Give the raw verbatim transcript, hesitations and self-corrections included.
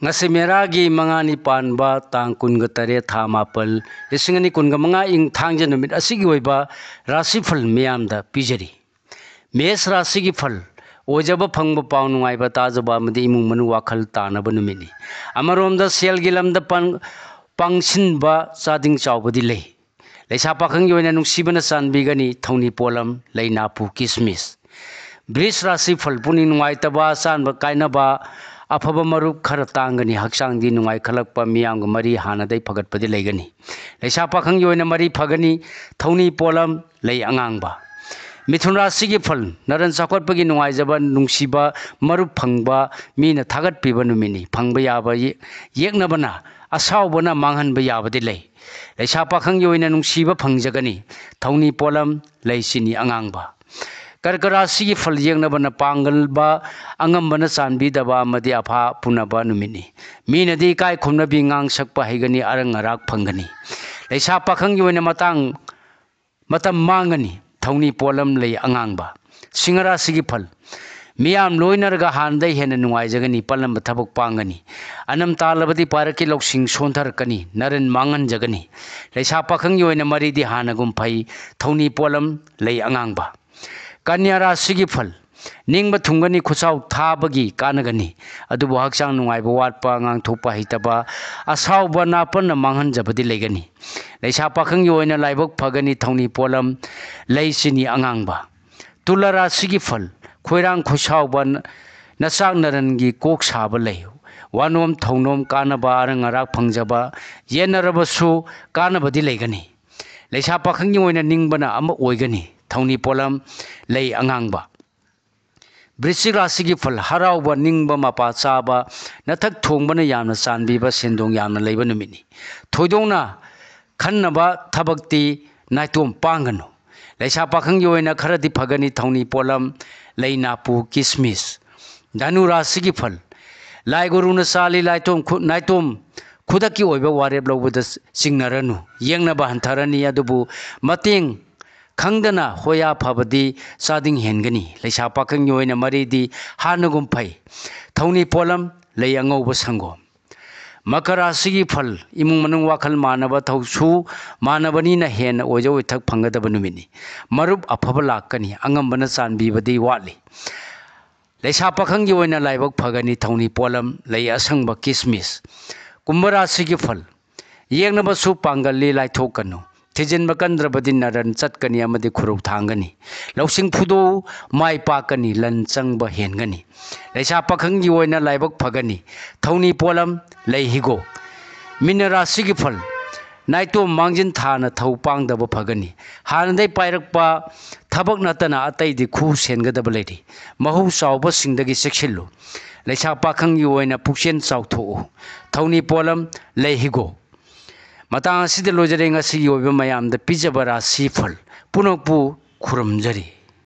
ꯉꯁꯤ ꯃꯦꯔꯥꯒꯤ ꯃꯉꯥꯅꯤ ꯄꯥꯟꯕ ꯇꯥꯡ ꯀꯨꯟꯒ ꯇꯔꯦꯠ, ꯊꯥ ꯃꯥꯄꯜ, ꯂꯤꯁꯤꯡ ꯑꯅꯤ ꯀꯨꯟꯒ ꯃꯉꯥ, ꯏꯪ ꯊꯥꯡꯖ ꯅꯨꯃꯤꯠ ꯑꯁꯤꯒꯤ ꯑꯣꯏꯕ ꯔꯥꯁꯤꯐꯜ ꯃꯤꯌꯥꯝꯗ ꯄꯤꯖꯔꯤ꯫ ꯃꯦꯁ ꯔꯥꯁꯤꯒꯤ ꯐꯜ꯫ ꯑꯣꯏꯖꯕ ꯐꯪꯕ, ꯄꯥꯎ ꯅꯨꯡꯉꯥꯏꯕ ꯇꯥꯖꯕ ꯑꯃꯗꯤ ꯏꯃꯨꯡ ꯃꯅꯨꯡ ꯋꯥꯈꯜ ꯇꯥꯅꯕ ꯅꯨꯃꯤꯠꯅꯤ꯫ ꯑꯃꯔꯣꯝꯗ ꯁꯦꯜꯒꯤ ꯂꯝꯗ ꯄꯥꯡ-, ꯄꯥꯡꯁꯤꯟꯕ ꯆꯥꯗꯤꯡ ꯆꯥꯎꯕꯗꯤ ꯂꯩ꯫ ꯂꯩꯁꯥ ꯄꯥꯈꯪꯒꯤ ꯑꯣꯏꯅ ꯅꯨꯡꯁꯤꯕꯅ ꯆꯥꯟꯕꯤꯒꯅꯤ ꯊꯧꯅꯤ ꯄꯣꯠꯂꯝ, ꯂꯩ, ꯅꯥꯄꯨ, ꯀꯤꯁꯃꯤꯁ꯫ ꯕ꯭ꯔꯤꯖ ꯔꯥꯁꯤ ꯐꯜ꯫ ꯄꯨꯛꯅꯤꯡ ꯅꯨꯡꯉꯥꯏꯇꯕ, ꯑꯆꯥꯟꯕ ꯀꯥꯏꯅꯕ, ꯑꯐꯕ ꯃꯔꯨꯞ ꯈꯔ ꯇꯥꯡꯒꯅꯤ꯫ ꯍꯛꯆꯥꯡꯗꯤ ꯅꯨꯡꯉꯥꯏꯈꯠꯂꯛꯄ, ꯃꯤꯌꯥꯝꯒ ꯃꯔꯤ ꯍꯥꯟꯅꯗꯩ ꯐꯒꯠꯄꯗꯤ ꯂꯩꯒꯅꯤ꯫ ꯂꯩꯁꯥ ꯄꯥꯈꯪꯒꯤ ꯑꯣꯏꯅ ꯃꯔꯤ ꯐꯒꯅꯤ ꯊꯧꯅꯤ ꯄꯣꯠꯂꯝ, ꯂꯩ, ꯑꯉꯥꯡꯕ꯫ ꯃꯤꯊꯨꯟ ꯔꯥꯁꯤꯒꯤ ꯐꯜ꯫ ꯅꯔꯟ ꯆꯥꯎꯈꯠꯄꯒꯤ ꯅꯨꯡꯉꯥꯏꯖꯕ, ꯅꯨꯡꯁꯤꯕ ꯃꯔꯨꯞ ꯐꯪꯕ, ꯃꯤꯅ ꯊꯥꯒꯠꯄꯤꯕ ꯅꯨꯃꯤꯠꯅꯤ꯫ ꯐꯪꯕ ꯌꯥꯕ ꯌꯦ-, ꯌꯦꯛꯅꯕꯅ, ꯑꯁꯥꯎꯕꯅ ꯃꯥꯡꯍꯟꯕ ꯌꯥꯕꯗꯤ ꯂꯩ꯫ ꯂꯩꯁꯥ ꯄꯥꯈꯪꯒꯤ ꯑꯣꯏꯅ ꯅꯨꯡꯁꯤꯕ ꯐꯪꯖꯒꯅꯤ ꯊꯧꯅꯤ ꯄꯣꯠꯂꯝ, ꯂꯩ, ꯆꯤꯅꯤ, ꯑꯉꯥꯡꯕ꯫ ꯀꯔꯀ ꯔꯥꯁꯤꯒꯤ ꯐꯜ ꯌꯦꯛꯅꯕꯅ ꯄꯥꯡꯒꯜꯕ, ꯑꯉꯝꯕꯅ ꯆꯥꯟꯕꯤꯗꯕ ꯑꯃꯗꯤ ꯑꯐꯥ ꯄꯨꯅꯕ ꯅꯨꯃꯤꯠꯅꯤ꯫ ꯃꯤꯅꯗꯤ ꯏꯀꯥꯏ ꯈꯨꯝꯅꯕꯤ, ꯉꯥꯡ ꯁꯛꯄ ꯍꯩꯒꯅꯤ, ꯑꯔꯪ ꯑꯔꯥꯛ ꯐꯪꯒꯅꯤ꯫ ꯂꯩꯁꯥ ꯄꯥꯈꯪꯒꯤ ꯑꯣꯏꯅ ꯃꯇꯥꯡ, ꯃꯇꯝ ꯃꯥꯡꯒꯅꯤ ꯊꯧꯅꯤ ꯄꯣꯠꯂꯝ, ꯂꯩ, ꯑꯉꯥꯡꯕ꯫ ꯁꯤꯡꯍ ꯔꯥꯁꯤꯒꯤ ꯐꯜ꯫ ꯃꯤꯌꯥꯝ ꯂꯣꯏꯅꯔꯒ ꯍꯥꯟꯅꯗꯩ ꯍꯦꯟꯅ ꯅꯨꯡꯉꯥꯏꯖꯒꯅꯤ, ꯄꯜꯂꯝꯕ ꯊꯕꯛ ꯄꯥꯡꯒꯅꯤ꯫ ꯑꯅꯝ ꯇꯥꯜꯂꯕꯗꯤ ꯄꯥꯔꯛꯀꯤ ꯂꯧꯁꯤꯡ ꯁꯣꯟꯊꯔꯛꯀꯅꯤ, ꯅꯔꯟ ꯃꯥꯡꯍꯟꯖꯒꯅꯤ꯫ ꯂꯩꯁꯥ ꯄꯥꯈꯪꯒꯤ ꯑꯣꯏꯅ ꯃꯔꯤꯗꯤ ꯍꯥꯟꯅꯒꯨꯝ ꯐꯩ, ꯊꯧꯅꯤ ꯄꯣꯠꯂꯝ, ꯂꯩ, ꯑꯉꯥꯡꯕ꯫ ꯀꯟꯌꯥ ꯔꯥꯁꯤꯒꯤ ꯐꯜ꯫ ꯅꯤꯡꯕ ꯊꯨꯡꯒꯅꯤ, ꯈꯨꯠꯁꯥꯎ ꯊꯥꯕꯒꯤ ꯀꯥꯟꯅꯒꯅꯤ, ꯑꯗꯨꯕꯨ ꯍꯛꯆꯥꯡ ꯅꯨꯡꯉꯥꯏꯕ ꯋꯥꯠꯄ, ꯉꯥꯡꯊꯣꯛꯄ ꯍꯩꯇꯕ, ꯑꯁꯥꯎꯕ ꯅꯥꯄꯟꯅ ꯃꯥꯡꯍꯟꯖꯕꯗꯤ ꯂꯩꯒꯅꯤ꯫ ꯂꯩꯁꯥ ꯄꯥꯈꯪꯒꯤ ꯑꯣꯏꯅ ꯂꯥꯏꯕꯛ ꯐꯒꯅꯤ ꯊꯧꯅꯤ ꯄꯣꯠꯂꯝ, ꯂꯩ, ꯆꯤꯅꯤ, ꯑꯉꯥꯡꯕ꯫ ꯇꯨꯂꯥ ꯔꯥꯁꯤꯒꯤ ꯐꯜ꯫ ꯈꯣꯏꯔꯥꯡ ꯈꯣꯏꯁꯥꯎꯕ, ꯅ-, ꯅꯆꯥꯛ ꯅꯔꯟꯒꯤ ꯀꯣꯛ ꯁꯥꯕ ꯂꯩ꯫ ꯋꯥꯅꯣꯝ ꯊꯧꯅꯣꯝ ꯀꯥꯟꯅꯕ, ꯑꯔꯪ ꯑꯔꯥꯛ ꯐꯪꯖꯕ, ꯌꯦꯟꯅꯔꯕꯁꯨ ꯀꯥꯟꯅꯕꯗꯤ ꯂꯩꯒꯅꯤ꯫ ꯂꯩꯁꯥ ꯄꯥꯈꯪꯒꯤ ꯑꯣꯏꯅ ꯅꯤꯡꯕꯅ ꯑꯃ ꯑꯣꯏꯒꯅꯤ ꯊꯧꯅꯤ ꯄꯣꯠꯂꯝ, ꯂꯩ, ꯑꯉꯥꯡꯕ꯫ ꯕ꯭ꯔꯤꯁꯆꯤꯛ ꯔꯥꯁꯤꯒꯤ ꯐꯜ꯫ ꯍꯔꯥꯎꯕ, ꯅꯤꯡꯕ ꯃꯄꯥ ꯆꯥꯕ, ꯅꯊꯛ ꯊꯣꯡꯕꯅ ꯌꯥꯝꯅ ꯆꯥꯟꯕꯤꯕ, ꯁꯦꯟꯗꯣꯡ ꯌꯥꯝꯅ ꯂꯩꯕ ꯅꯨꯃꯤꯠꯅꯤ꯫ ꯊꯣꯏꯗꯣꯛꯅ ꯈꯟꯅꯕ ꯊꯕꯛꯇꯤ ꯅꯥꯏꯇꯣꯝ ꯄꯥꯡꯒꯅꯨ꯫ ꯂꯩꯁꯥ ꯄꯥꯈꯪꯒꯤ ꯑꯣꯏꯅ ꯈꯔꯗꯤ ꯐꯒꯅꯤ ꯊꯧꯅꯤ ꯄꯣꯠꯂꯝ, ꯂꯩ, ꯅꯥꯄꯨ, ꯀꯤꯁꯃꯤꯁ꯫ ꯙꯅꯨ ꯔꯥꯁꯤꯒꯤ ꯐꯜ꯫ ꯂꯥꯏ ꯒꯨꯔꯨꯅ ꯆꯥꯜꯂꯤ ꯂꯥꯏꯇꯣꯝ ꯈꯨ-, ꯅꯥꯏꯇꯣꯝ ꯈꯨꯗꯛꯀꯤ ꯑꯣꯏꯕ ꯋꯥꯔꯦꯞ ꯂꯧꯕꯗ ꯆꯤꯡꯅꯔꯅꯨ꯫ ꯌꯦꯡꯅꯕ ꯍꯟꯊꯔꯅꯤ, ꯑꯗꯨꯕꯨ ꯃꯇꯦꯡ ꯈꯪꯗꯅ ꯍꯣꯌꯥ ꯐꯕꯗꯤ ꯆꯥꯗꯤꯡ ꯍꯦꯟꯒꯅꯤ꯫ ꯂꯩꯁꯥ ꯄꯥꯈꯪꯒꯤ ꯑꯣꯏꯅ ꯃꯔꯤꯗꯤ ꯍꯥꯟꯅꯒꯨꯝ ꯐꯩ꯫ ꯊꯧꯅꯤ ꯄꯣꯠꯂꯝ, ꯂꯩ ꯑꯉꯧꯕ ꯁꯪꯒꯣꯝ꯫ ꯃꯀꯔ ꯔꯥꯁꯤꯒꯤ ꯐꯜ: ꯏꯃꯨꯡ ꯃꯅꯨꯡ ꯋꯥꯈꯜ ꯃꯥꯟꯅꯕ, ꯊꯧꯁꯨ ꯃꯥꯟꯅꯕꯅꯤꯅ ꯍꯦꯟꯅ ꯑꯣꯏꯖ ꯑꯣꯏꯊꯛ ꯐꯪꯒꯗꯕ ꯅꯨꯃꯤꯠꯅꯤ꯫ ꯃꯔꯨꯞ ꯑꯐꯕ ꯂꯥꯛꯀꯅꯤ, ꯑꯉꯝꯕꯅ ꯆꯥꯟꯕꯤꯕꯗꯤ ꯋꯥꯠꯂꯤ꯫ ꯂꯩꯁꯥ ꯄꯥꯈꯪꯒꯤ ꯑꯣꯏꯅ ꯂꯥꯏꯕꯛ ꯐꯒꯅꯤ, ꯊꯧꯅꯤ ꯄꯣꯠꯂꯝ, ꯂꯩ ꯑꯁꯪꯕ, ꯀꯤꯁꯃꯤꯁ꯫ ꯀꯨꯝꯚ ꯔꯥꯁꯤꯒꯤ ꯐꯜ: ꯌꯦꯛꯅꯕꯁꯨ ꯄꯥꯡꯒꯜꯂꯤ, ꯂꯥꯏꯊꯣꯛꯀꯅꯨ꯫ ꯊꯤꯖꯤꯟꯕ ꯀꯟꯗ꯭ꯔꯕꯗꯤ ꯅꯔꯟ ꯆꯠꯀꯅꯤ ꯑꯃꯗꯤ ꯈꯨꯔꯧ ꯊꯥꯡꯒꯅꯤ꯫ ꯂꯧꯁꯤꯡ ꯐꯨꯗꯣꯛꯎ, ꯃꯥꯏ ꯄꯥꯛꯀꯅꯤ, ꯂꯟ ꯆꯪꯕ ꯍꯦꯟꯒꯅꯤ꯫ ꯂꯩꯁꯥ ꯄꯥꯈꯪꯒꯤ ꯑꯣꯏꯅ ꯂꯥꯏꯕꯛ ꯐꯒꯅꯤ, ꯊꯧꯅꯤ ꯄꯣꯠꯂꯝ, ꯂꯩ ꯍꯤꯒꯣꯛ꯫ ꯃꯤꯅ ꯔꯥꯁꯤꯒꯤ ꯐꯜ: ꯅꯥꯏꯇꯣꯝ ꯃꯥꯡꯖꯤꯟ ꯊꯥꯅ ꯊꯧ ꯄꯥꯡꯗꯕ ꯐꯒꯅꯤ꯫ ꯍꯥꯟꯅꯗꯩ ꯄꯥꯏꯔꯛꯄ ꯊꯕꯛ ꯅꯠꯇꯅ ꯑꯇꯩꯗꯤ ꯈꯨ ꯁꯦꯟꯒꯗꯕ ꯂꯩꯔꯤ꯫ ꯃꯍꯧ ꯆꯥꯎꯕꯁꯤꯡꯗꯒꯤ ꯆꯦꯛꯁꯤꯜꯂꯨ꯫ ꯂꯩꯁꯥ ꯄꯥꯈꯪꯒꯤ ꯑꯣꯏꯅ ꯄꯨꯛꯆꯦꯜ ꯆꯥꯎꯊꯣꯛꯎ꯫ ꯊꯧꯅꯤ ꯄꯣꯠꯂꯝ, ꯂꯩ ꯍꯤꯒꯣꯛ꯫ ꯃꯇꯥꯡ ꯑꯁꯤꯗ ꯂꯣꯏꯖꯔꯦ ꯉꯁꯤꯒꯤ ꯑꯣꯏꯕ ꯃꯌꯥꯝꯗ ꯄꯤꯖꯕ ꯔꯥꯁꯤ ꯐꯜ ꯄꯨꯝꯅꯃꯛꯄꯨ ꯈꯨꯔꯨꯝꯖꯔꯤ꯫